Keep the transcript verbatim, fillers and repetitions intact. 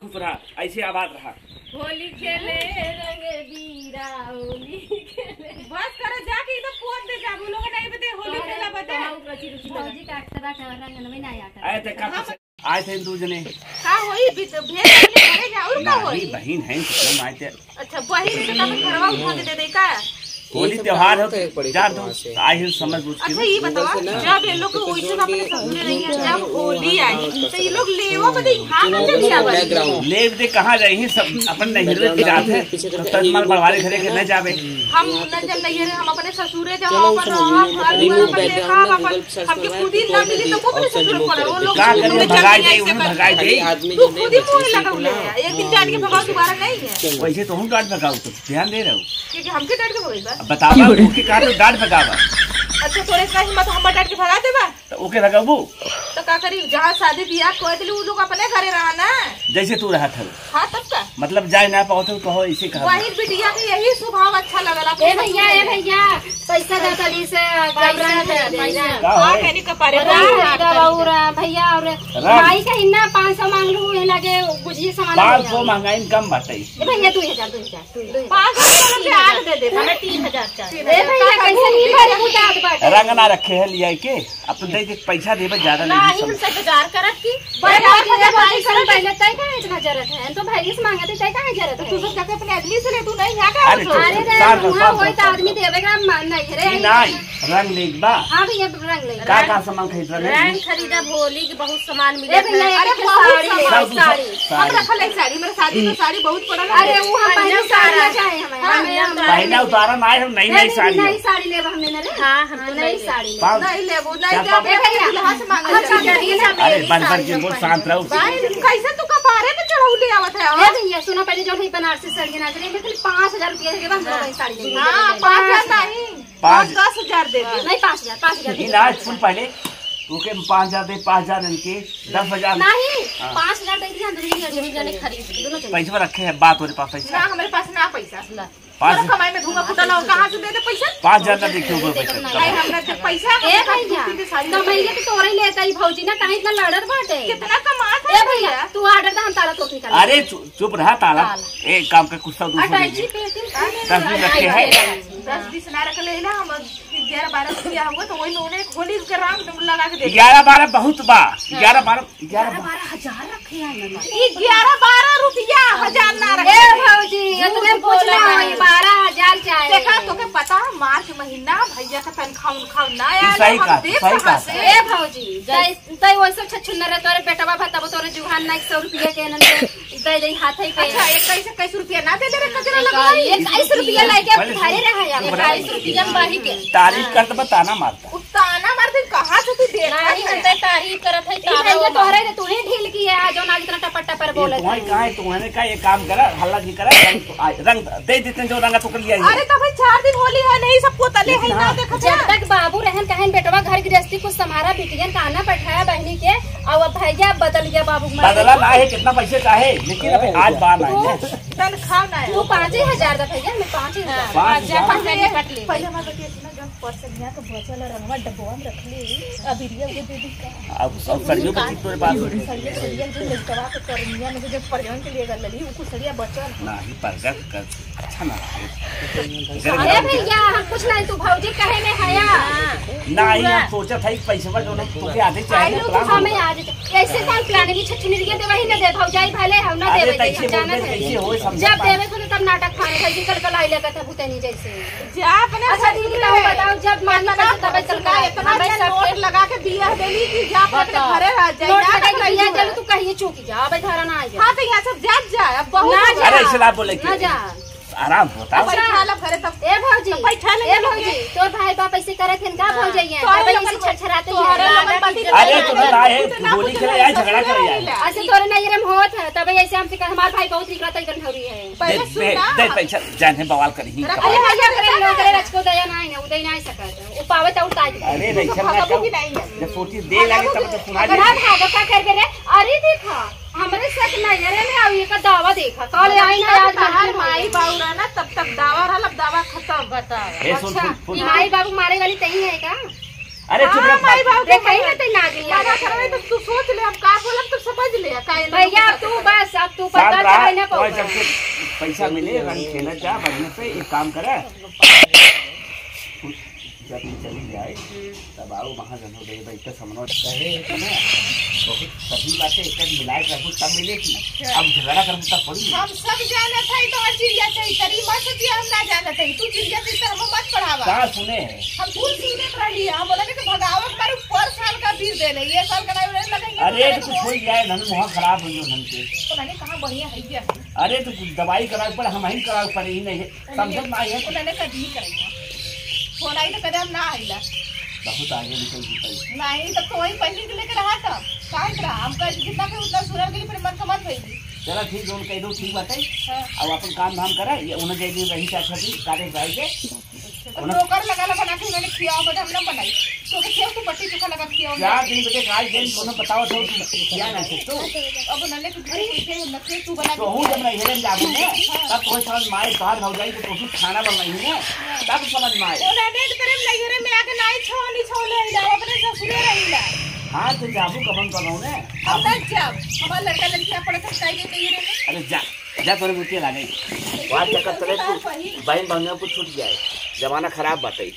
चुप रहा, ऐसे आबाद रहा। होली खेले रंग बीरा, होली खेले। बस करो, जाके एकदम पोत दे जाबू लोग, नहीं बदे होली खेला बदे। भौजी का अक्सरा का रंग में ना आटा। आए थे का हाँ। आए थे दू जने। का होई? बी-, भेज अपने घरे जा, और का नहीं, होई? बहिन है, कितना माय ते अच्छा, बहिन से का घरवा उठा के दे दे का? होली त्योहार हो, जा तू, आई हो समझ बूझ के। अच्छा, ये बताओ, जब ये लोग के वैसे अपने ससुरे रही है, जब होली आई, तो ये लोग लेवा बदे यहाँ ना चली आवे? लेव दे कहाँ जाई, सब अपन नैहर में जात है, तो तन मन बड़वारे घरे के न जावे। हम न जब नैहर, हम अपने ससुरे जाओ, अपन रहा, घर में अपन देखा, अपन हमके खुद ही ना मिली तो वो अपने ससुर पर वो लोग का करी, भगाई दे, उन्हें भगाई दे। तू खुद ही मुँह लगौले है, एक दिन डांट के भगाओ, दोबारा नहीं है। वैसे तो हम डांट भगाओ, तो ध्यान दे रहे हो। क्योंकि हमके डांट के भगाई बा। अब बतावा, ओके कहा तो डांट भगावा। अच्छा, तोरे इतना हिम्मत, हम डांट के भगा देबा? तो ओके भगाबू? तो का करी, जहाँ शादी बियाह कर दिली, उ लोग अपने घरे रहा ना। जैसे तू रहत हल। हाँ, तब का? मतलब जाए ना पावत हो, कहो ऐसे कहा। वही बिटिया के यही स्वभाव अच्छा लगला। ए भैया, ए भैया, पैसा दे तनी से, जबरन दे दे। का हाँ, हो? कहनी कपारे रंग दे दे। और भैया और रंग। माई का इन्ना पाँच सौ मांग लू, ये लगे बुझी सामान पाँच सौ ले आओ। महंगाई में कम बाटे। ए भैया, दो हजार, दो हजार, दो हजार। पाँच सौ रुपया आग दे दे, हमें तीन हजार चाहिए। ए भैया, कैसे नहीं भरे बुझात बाटे? रंग ना रखे है, लिया के। अब तो दे दे, पैसा देबे, ज्यादा नहीं नहीं, सब। हमसे बाजार करत की। बाजार बाजार करत की। पहले तय काहे इतना जरूरत है? हम तो भैया से मांगत है, तय काहे जरूरत है? तू सब जाके अपने आदमी से ले, तू नहीं यहाँ का अरे हो? चुप, अरे रे, शांत हो, वहाँ शांत हो, होई तो शांत हो। आदमी देवे का मा-, नहीं है रे। नहीं, रंग लेके बा। हाँ भैया, रंग लेके। का का सामान खरीद रहे हैं? रंग खरीदा, होली के बहुत सामान मिले। ए भैया, अरे एक बहुत साड़ी ले, सामान। साड़ी। हम रखल है साड़ी, मेरे शादी में साड़ी बहुत पड़ा है। अरे वो हम पहले साड़ी चाहे हमें। हाँ, हमें हम पहले उतारा ना है, हम नई, नई नई, साड़ी नई है। साड़ी लेब हमने ना रे। हाँ, हम हाँ, तो नई नई साड़ी। साड़ी। पाँच नहीं लेबो, नहीं चार देबो, पाँच दुल्हा से मांगल अच्छा, जाई। ठीक है, अरे, बन, बन के बोल, शांत रहो। भाई, कैसे तू कपारे पे चढ़ौले आवत है? ए भैया, सुना, पहले जो है बनारसी साड़ी के नाच रही, लेकिन पाँच हजार रुपया के बाद हम लोग वही साड़ी लेंगे। हाँ, पाँच हजार नहीं, पाँच। दस हजार दे दे। नहीं, पाँच हजार, पाँच हजार दे दे। ना, सुन पहले, ओके, हम पाँच हजार दे, पाँच हजार इनके, दस हजार। नहीं, हाँ। पाँच हजार दे दिया, हम दोनों जने खरीद लिए। दोनों जने। पैसा रखे हैं, बात हो रही पास पैसा। ना, हमारे पास ना पैसा। ला। पाँच तोरा कमाई में धुआं फूटल हो, कहाँ से दे दे पैसा? पाँच हजार ना देखियो, कोई पैसा। नहीं, हमरा जब पैसा ए भैया, कमाई के तोरे लेता ही भौजी ना, काहे इतना लड़त बाटे? कितना कमात है ए भैया, भैया? तू order दे, हम तारा तोप निकाल। अरे चु-, चुप रहा ताला। ताला। ए, काम का कुछ तो दूसरा अटैची दीजिए। पेटी में दस बीस रखे हैं। दस बीस ना रख ले ना, हम ग्यारह बारह रुपया हुआ तो वही में उन्हें खोली के राम लगा के दे। ग्यारह बारह बहुत बा। ग्यारह बारह ग्यारह बारह हजार रखे हैं ना। ई ग्यारह बारह रुपया, हजार ना रखे। ए भौजी, इतने कुछ ना होई, बारह हजार चाहे। देखा, तोके पता है, मार्च महीना भैया का तनखा उनखा ना आया, सही हम कहा, देख सही कहाँ कहा। से? ए भौजी, तै, तै वैसे छछुन्नर है, तोरे बेटवा भा तब तोरे जुहान ना एक सौ रुपया के एनन के दे दे हाथ ही पे। अच्छा, इक्कीस, इक्कीस रुपया ना दे दे रे, कचरा लगवाई। इक्कीस रुपया लेके अब पहले घरे रहा है। इक्कीस रुपया में बाही के। तारीफ करत बा, ताना मारता। उ ताना मार दे, कहाँ से तू देखा नहीं, है? हम तो तारीफ करत है, ई ताना भैया वाला। तोहरे ने तू ही ढील की है, आज ना इतना टपर टपर ये बोलत तुम्हारी है। कहाँ है? तुम्हारे का ये काम करा, हल्ला नहीं करा, रंग, आ, रंग दे देते हैं, जो रंगा तो कर लिया है। अरे तो भाई, चार दिन होली है, नहीं सबको तले है, लेकिन ना हाँ। देखा जब था। तक बाबू रहन कहन बेटवा घर गृहस्थी कुछ संभारा, बिटियन का आना बैठाया बहनी के, और अब भैया बदल गया बाबू के मारे। बदला ना है, कितना पैसे का है, लेकिन अभी आज बार ना है। तनख्वाह ना है। तू पाँच ही हजार दा भैया, मैं पाँच ही हजार। हाँ, पाँच हजार। पाँच हजार निपट ले। पहले हमारे बेटी इतना जब परसनिया के बचल रंगवा डब्बवा में रख ले, अबिरिया वो दे दी का? अब, अब सरियो बची तोरे पास। सरिया, सरिया जो लड़कवा के करनिया में जो परजन के लिए गल लली, वो कुछ सरिया बचल। नहीं, परगट कर, अच्छा ना लगे। अरे भैया, हम कुछ नहीं, तू भौजी कहे में हया। नहीं, हम सोचत है पैसवा जो ना तोके आधे चाहिए आई लो, plan तू हमें होगा। आज ऐसे कौन plan है? छछुनिया दे वही ना दे, भौजाई भले हम ना अरे, देवे, कैसे हम जानत बोलते, है। कैसे होए, समझा जब पाए। देवे को तो तब नाटक फाड़े, भौजी कल कल आई लेकर था भूतनी जैसे। जा अपने अच्छा, ससुर दीदी, में। बताओ, जब मानी इतना बस तब पैसा चल रहा है। इतना हमारे अच्छा सब नोट के लगा के बियाह देली कि जा अपने बताओ। घरे रह जाए, नोट ना लगा के रह बियाह जाए। देली, तू कहिए चूक जा, अब इधर ना आ जा। हाँ, तो यहाँ सब जात जा, अब बहुत ना हो गया। जा। अरे, ऐसे ना बोले ना के। जा। आराम होता। अब अच्छा। बैठा ला घरे तब। ए भौजी, तो बैठा ले ए लोग भौजी, के। तोर भाई बाप ऐसे करत हन का हाँ। भौजैया? तोहरे तब लोगन ऐसे छरछराते हैं। तोहरे लोगन पति अरे, पत्नी तू ना है, इतना होली कुछ खेले नहीं, आए, झगड़ा करे आए। सोचले ऐसे तोरे नैहरे में होत है, तब ऐसे हमसे कह, हमार भाई बहुत निकलत है, गंधौरी है। पहले दे, सुन दे, ना। दे पैसा, जाने बवाल करी। अरे, अरे, भैया, करे लोग, अरे, रचको दया ना है ना, उदय ना है सकत। वो पावे तो उतार दे। अरे, नहीं, तू सब सब ना खाबो खाओ। कि नहीं है? जब सोची दे लगे, तब तो सुना अगर दे। आप भागो का करके रे, अरे, देखा, हमरे साथ नहीं, अरे, मैं अभी का दावा देखा, कल आई ना, आज तहार मरती माई नहीं। बाऊ रहा ना, तब तक दावा रहा, अब दावा खत्म। बताओ। ए, सुन, अच्छा, सुन, सुन। ई माई बाबू मारे वाली तही है का? अरे चुप रह, माई बाबू के देखा ही ना तै ना गई। मना करवे तो तू सोच ले, हम का बोलब तो समझ ले, का ये लोग भैया, तू बस, अब तू शांत बर्दाश्त रहा, करे ना तो पाऊंगा। जब से पैसा मिले, रंग खेला जा, बढ़िया से एक काम करे। कुछ जब ये चली जाए, तब आओ, वहाँ जनो दे भाई, तो समझो, कहे कि ना, बहुत सही बात है, एक मिलाए कर कुछ तब मिले की। अच्छा। अब झगड़ा कर तब पड़ी। हम सब जानत है, तो चिड़िया चैतरी मत दिया, हम ना जानत है, तू चिड़िया चैतर हम मत पढ़ावा। का सुने है? हम फूल सीने पर रहली है, हम बोला कि भगावत मारू, पर साल का बीर दे ले, ये साल का नहीं उड़े लगे, ये अरे, साल तो का कुछ हो गया है, नन मुँह खराब हो गया नन के। तो मैंने कहा, बढ़िया है क्या? अरे, तो कुछ दवाई करावे पड़े, हम ही करावे पड़े ही नहीं है, समझत ना है। तो मैंने कभी नहीं करेंगे, फोन आई तो कदम ना आईला। बहुत आगे निकल गई भाई। नहीं, तो कोई पहले के लेके रहा था, काहे के रहा? हम कह जितना भी उतना सुनर के लिए, फिर मन का मत भइली। चला ठीक, जोन कह दो, ठीक बात है। हाँ। अब अपन काम धाम करा, ये उन्हें दे दे, वही चार छठी काटे जाए के। तो उन्हें नौकर लगा ला बना के, उन्हें खियाओ, बस हम ना बनाई। तो के खियाओ, तू बट्टी चोखा लगा खियाओ। चार दिन बेटे, काल दिन कोनो बताओ तो तू किया ना से तू। अब उन्होंने कुछ नहीं किया, उन्होंने तू बना के तो हूँ खिया। जब नहीं हेरन जाबू ने, हाँ। तब कोई समझ माए, बाहर हो जाई तो तू खाना बनाई है ना, हाँ। तब समझ माए। उन्होंने तो प्रेम नहीं हेरे में आके नाई छो, नहीं छो ले जाओ, अपने ससुरे रही ला। हाँ, तो जाबू कबन कबन ने। हम ना जाब, हमार लड़का लड़की अपने घर चाहिए नहीं हेरे में। अरे जा, जा तोरे मुतिया लागे। बात चक्कर तले तू, बहन बहन को छूट जाए, जमाना खराब बात है।